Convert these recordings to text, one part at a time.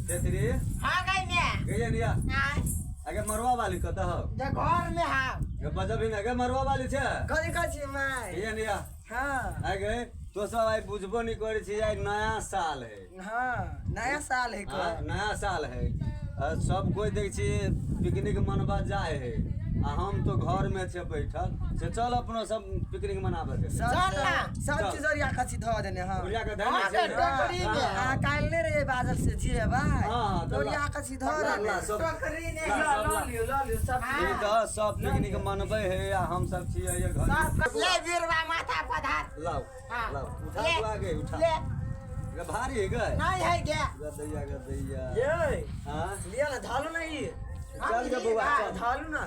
तेतरी। हाँ गई मैं। गई निया। हाँ। आगे मरवा वाली कत हो? जे घर में हाँ। गे बजबी ना गे मरवा वाली छे। कथी कहै छी माय? गई निया। हाँ। आगे तो सब आई बुझबो नहीं करे छी, आई नया साल है। हाँ, नया साल है। हाँ, नया साल है। आ, सब कोई देख छी पिकनिक मनबा जाए है आ हम तो घर में छे बैठल से चल अपनो सब पिकनिक मनाबे के। सब चल ना। सब चल। चीज ओरिया कछि धऽ देने। हाँ। ओरिया के धने हाँ, छे। गे टोकरी में। हाँ, काल्हि नहि रहियै बाजल से जे भाइ। हाँ, तऽ ओरिया कछि धऽ ला, देने। ला, सब टोकरी ने। ला, सब लऽ ला। लियौ, लऽ लियौ सब। हाँ। ई तऽ सब पिकनिक मनबै है आ हम सब छियै ये घर। सब ले बीरवा माथा पधार। लाओ। हाँ। लाओ, उठा ले, बुआ गे, उठा। ले। गे भारी है गे। नहीं है गे। गदैया गदैया। ये हाँ। लिअ ने, धालू ने ई। चल गे बौआ, चल। धालू ने।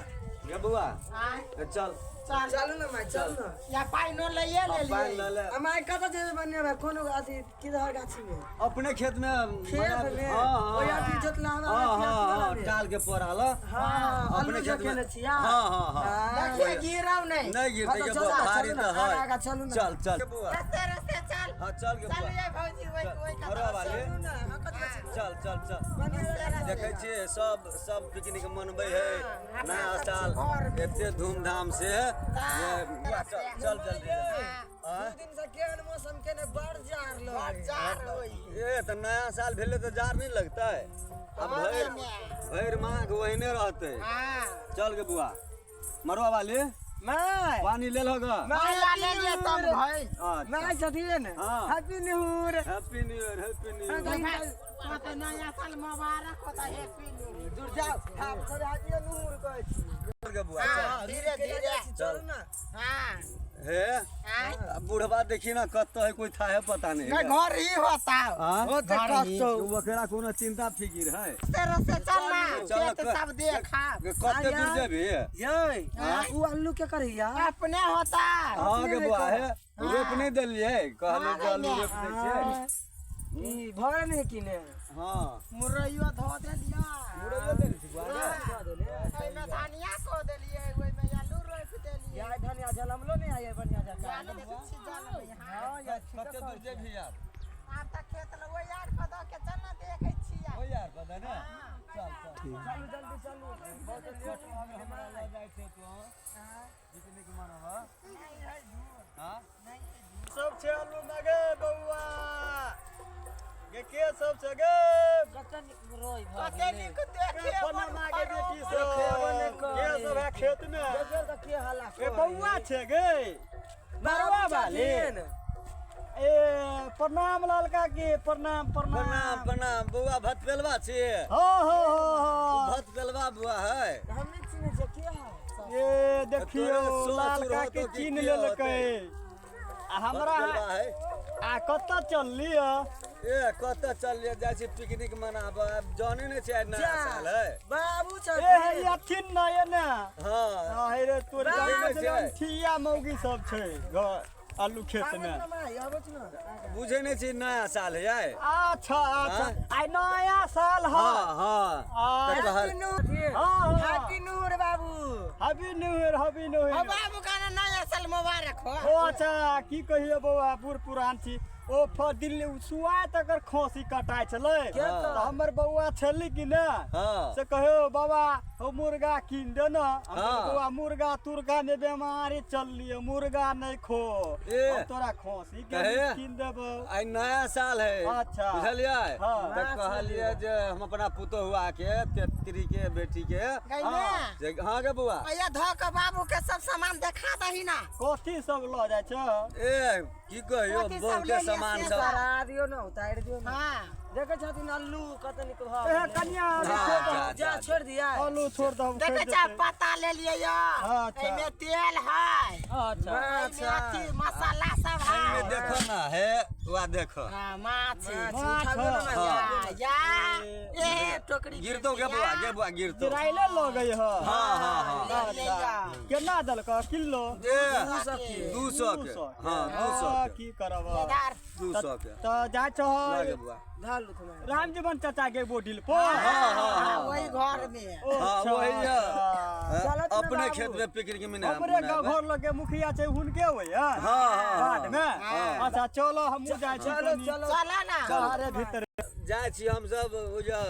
गे बौआ। हाँ। गे चल। चल। चलू ने माय, चलू ने। या पाइनो लइए ले पानि लिए। लऽ ले। आ माय, कतऽ जेबै बनेबै? कोनो अथी किधर गाछी में? अपने खेत में। खेत में? हाँ हाँ। ओहि अथी जोतला हवा। हाँ हाँ हाँ, टाल के पड़ल। हाँ, अपने आलू खेत में। जोखेने छियै। हाँ हाँ हाँ। देखिए गिरौ नहीं। नहीं गिरते हाँ, के तऽ बौआ, चलू, भारी चलू तऽ ना, है। आगा आगा चलू ना। चल चल बौआ। रस्ते रस्ते चल। हाँ, चल गे चल बौआ। ये भौजी वही वही चल, मरवा वाले। चलू ने, हाँ, कथी कहै छी? चल चल चल। बनेबै। देखै छियै सब सब पिकनिक मनबै है हाँ, नया अपना सब साल घर में। एते धूमधाम से ये बौआ, चल चल जल्दी जल्दी। हाँ। आँय? दू दिन से केहन मौसम केने, बड़ जाड़ बड़ लगे। जाड़ होई। ए तऽ नया साल भेलै तऽ जाड़ नहि लगतै? आ भरि भरि माघ ओहिने रहतै। हाँ। चल गे बुआ, मरुआ वाली। माय। पानी ले लो ग। माला ले लिए तब भाई। अच्छा। माय छथिन। हाँ। Happy new year. Happy new year, happy new year. तो नया साल मुबारक होता, हैप्पी न्यू ईयर। दूर जाओ, हम सब हैप्पी न्यू ईयर कहै छी। चल गे बुआ, चल। हाँ, धीरे धीरे। चलू ने। हाँ। हे। हाँ। आ बुढ़वा देखी ना कत्तो है, कोई था है पता नहीं। नहीं, घर ही होता। हाँ? होते घर ही। कतौ। ओकरा कोनो चिंता फिकिर है? रस्ते रस्ते चल ना। चल। खेत सब देखा। कते दूर जेबही? यै। हाँ? उ आलू के करैया? अपने होता। हाँ गे बुआ, हे रोप नहीं देलियै, कहलियै हाँ, जे आलू गे। रोप दै छियै। ई भरे नहीं किने। हाँ। मुरैयो धो देलियै। मुरैयो देने छी बुआ गे? ओहिमे धनिया को देलियै, ओहिमे आलू रोपि देलियै। यार, धनिया जलमलो नहीं आया बढ़िया जका। आलू देखै छी जलमै। हाँ। हाँ यार। कते दूर जेबही आब? आब तऽ खेत लग ओहि यार पर दऽ के चल ना, देखै छियै। ओ यार पता ने, चल चल। चलू, जल्दी चलू, बहुत लेट भऽ गेल। हमरा लऽ जाइ छै तो पिकनिक मनबऽ। हाँ, सब छै आलू में गे बौआ गे, के सब छै गे? कते नीक देखे। पनमा के बेटी सब, के सब है खेत में? देखियौ तऽ के हल्ला ए बौआ छै गे मरवा वाली। ए प्रणाम लालका के, प्रणाम प्रणाम। प्रणाम। प्रणाम बौआ, भत पेलवा छियै? हाँ हाँ हाँ हाँ। भत पेलवा बुआ है। हम नहि चिन्है छियै, के है? ए देखियौ। तोरे ससुर लालका होतौ के कि चिन्ह के लेलकै होतै? आ हमरा। भत पेलवा है। आ कतऽ चलली है? ए कतऽ चललियै, जाइ छी पिकनिक मनाबऽ। आब जानै नहि छै आइ नया साल है। बाबू ए छथिन। हे अथिन न एने। हाँ। हाँ, हे रे तोर। बाबू छै। ठिया मौगी सब छै घर आलू खेत में। आबै ने माय, आबै ने। बुझै नहि छी नया साल है आइ? अच्छा अच्छा। हाँ? आइ नया साल है। हाँ हाँ। तऽ कहल हैप्पी न्यू ईयर। हाँ हाँ। हैप्पी न्यू ईयर बाबू। Happy new year, happy new ओ ईयर। बाबू का ना नया साल मुबारक हो। ओ अच्छा, की कहिए बौआ, बूढ़ पुरान छी। ओ दिल्ली सुआ तकर खोसी कटाइ छलै तऽ? तऽ हमर बौआ छलै कि ने, हाँ। से कहियो बाबा हो मुर्गा कीन दे ने। हम हाँ। कहलियै, बौआ, मुर्गा तुर्गा ने, बेमारी चललियै, मुर्गा नहि खो। ए। हम तोरा खोसी के कहे? मीट कीन देबौ। आइ नया साल है। अच्छा। बुझलियै? हाँ। तऽ कहलियै जे हम अपना पुतोहुआ के, तेतरी के बेटी के गई ने। जे हाँ गे बौआ। भैया, धो के बाबू के सब सामान देखा दही ना। कथी सब लऽ जाइ छै? ए की कहियो, कथी सब बहुते लेलियै सामान से सब। उतारा दियौ ने, उतारि दियौ ने। हाँ। देखै छथिन अल्लू कते नीक भऽ ए गेलै। कनिया, हाँ, आलू छोड़ जा, दहो। जा जा। छोड़ि दिया। आलू छोड़ दहो। देखै खा छ, जेतै। पत्ता ले लिए यो। अच्छा। एहिमे तेल है। अच्छा। एहिमे अथी मसाला सब है। एहिमे देखो ना, हे वा देखो। हाँ, माछ। माछ माछ। उठाबियौ ने माय। हाँ। या या ए टोकरी। गिरतो गे बौआ, गे बौआ, गिरतो। गिराइले लगै है। हाँ हाँ हाँ। ले ले जा। केना देलक किलो? ए 200 के। 200 के। हाँ, 200 हाँ, के। की करब? इधर। 200 के। तऽ जाइ लऽ गे छह बौआ। धालू थमा। रामजीवन चाचा के बोडिल पर। हाँ हाँ हाँ। वही घर में। हाँ, वही है। अच्छा। चलत ने अपने बाबू। खेत में पिकनिक मना हमरे गाँव घर लगे मुखिया छै, हुनके होय है हाँ हाँ हाँ। बाढ़ में। अच्छा चलो, हमहूँ जाइ छी चलो। कनी। चलो। चला ना। चलो। अरे भीतर। जाइ छी हमसब ओ जे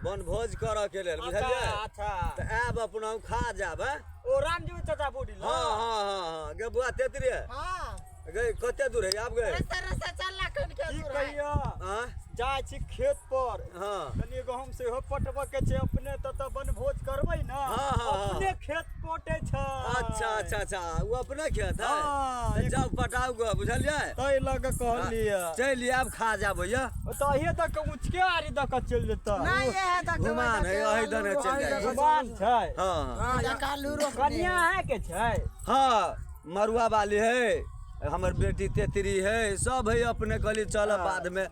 वनभोज करऽ के लेल, बुझलियै? अच्छा। तऽ आयब अपना खा जायब, हैं? ओ रामजीव चाचा बूढ़ी लग? हाँ हाँ हाँ हाँ। गे बुआ तेतरी हाँ। गे, कते दूर है आब गे? रस्ता रस्ता चलना कन के की दूर है। कहिया हाँ। जाइ छी खेत पर। हाँ। कनि गहूम सेहो पटबऽ के छै अपने, तऽ वनभोज करबै ने। हाँ, हाँ, हाँ। अपने खेत पटे छै। अच्छा अच्छा अच्छा, ओ अपने खेत है? हाँ। तऽ जाउ पटाउ गो, बुझलियै? ताहि लऽ कऽ कहलियै। चलि आयब, खा जाब भैया। तऽ अहिए दऽ कऽ ऊँचके आरी दऽ कऽ चलि जेतै। नहीं ये है तो घुमान है, अही दने चलि जाइ। घुमान छै। हाँ। कालू रोपने। कनिया है के छै? हाँ, मरुआ वाली है, हमर बेटी तेतरी है, सब है अपने। कहली चल बाद में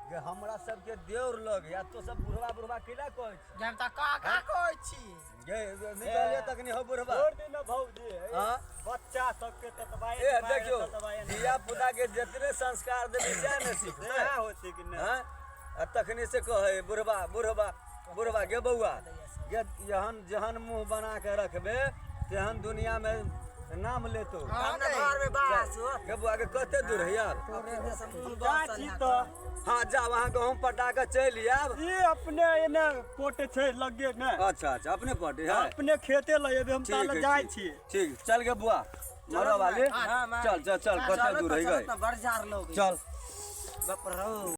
गे, हमरा सबके देवर लग या तो सब बुढ़वा बुढ़वा केला कहै छी? जब तक का का कहै छी? गे निकलिए तखनी हो बुढ़वा। छोड़ दे ना भौजी। हाँ? बच्चा सबके ततबा। ए देखियो, धिया पुता के जितने संस्कार देबै सएह ने सीखतै। होते कि नहि? हाँ? आ तखनी से कहै बुढ़वा बुढ़वा बुढ़वा। गे बौआ गे, जहन जहन मुँह बना के रखबे तेहन दुनिया में नाम लेतो। अपना घर में बास हो। गे बौआ के, कते दूर है यार? जाइ छी तऽ। हाँ, जाओ, अहाँ गहूँम पटा के चलि आयब। ई अपने एने पोटे छै लगे ने। अच्छा अच्छा, अपने पटे है। अपने खेते लऽ एबै हम। ठीक ताले है, जाइ ठीक। छी। ठीक, चल गे बुआ मरो वाले। हाँ, चल चल चल, कते दूर है गए? बड़ जार लोग। चल। बाप रौ।